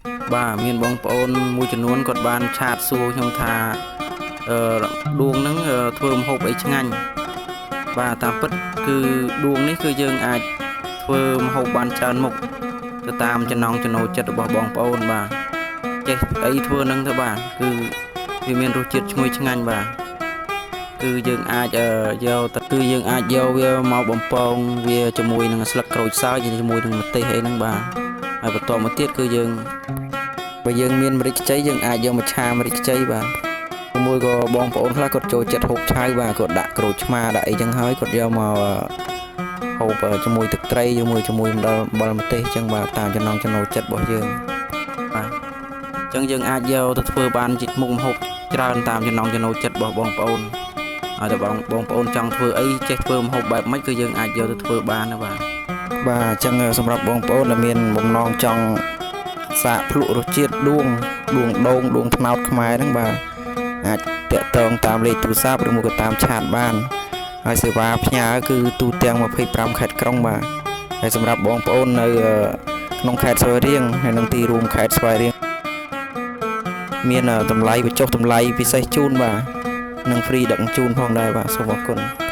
បាទមានបងប្អូនមួយចំនួនគាត់បាន chat សួរខ្ញុំថាអឺដួងហ្នឹងធ្វើម្ហូបអីឆ្ងាញ់បាទតាមពិតគឺដួងនេះគឺយើងអាចធ្វើម្ហូបបានច្រើនមុខទៅតាមចំណង់ចំណូលចិត្តរបស់បងប្អូនបាទចេះអីធ្វើនឹងទៅបាទគឺវាមានរសជាតិឈ្ងុយឆ្ងាញ់បាទគឺយើងអាចយកទៅគឺយើងអាចយកវាមកបំពងវាជាមួយនឹងស្លឹកក្រូចសើចជាមួយនឹងម្ទេសអីហ្នឹងបាទហើយបន្តមកទៀតគឺយើងបើយើងមានម្រេចខ្ចីយើងអាចយកមកឆាម្រេចខ្ចីបាទមួយក៏បងប្អូនខ្លះគាត់ចូលចិត្តហូបឆៅបាទគាត់ដាក់ក្រូចឆ្មាដាក់អីចឹងហើយគាត់យកមកហូបជាមួយទឹកត្រីជាមួយជាមួយអំបិលម្ទេសចឹងបាទតាមចំណង់ចំណូលចិត្តរបស់យើងបាទអញ្ចឹងយើងអាចយកទៅធ្វើបានជាមុខម្ហូបច្រើនតាមចំណង់ចំណូលចិត្តរបស់បងប្អូនហើយតែបងបងប្អូនចង់ធ្វើអីចេះធ្វើម្ហូបបែបម៉េចគឺយើងអាចយកទៅធ្វើបានណាបាទបាទអញ្ចឹងសម្រាប់បងប្អូនដែលមានបំណងចង់សាកភ្លក់រសជាតិដួងដួងដូងដួងត្នោតខ្មែរហ្នឹងបាទអាចតាក់ទងតាមលេខទូរស័ព្ទឬមួយក៏តាម chat បានហើយសេវាផ្ញើគឺទូទាំង25ខេត្តក្រុងបាទហើយសម្រាប់បងប្អូននៅក្នុងខេត្តស្វាយរៀងហើយនិងទីរួមខេត្តស្វាយរៀងមានតម្លៃបញ្ចុះតម្លៃពិសេសជូនបាទនិង free ដឹកជញ្ជូនផងដែរបាទសូមអរគុណ។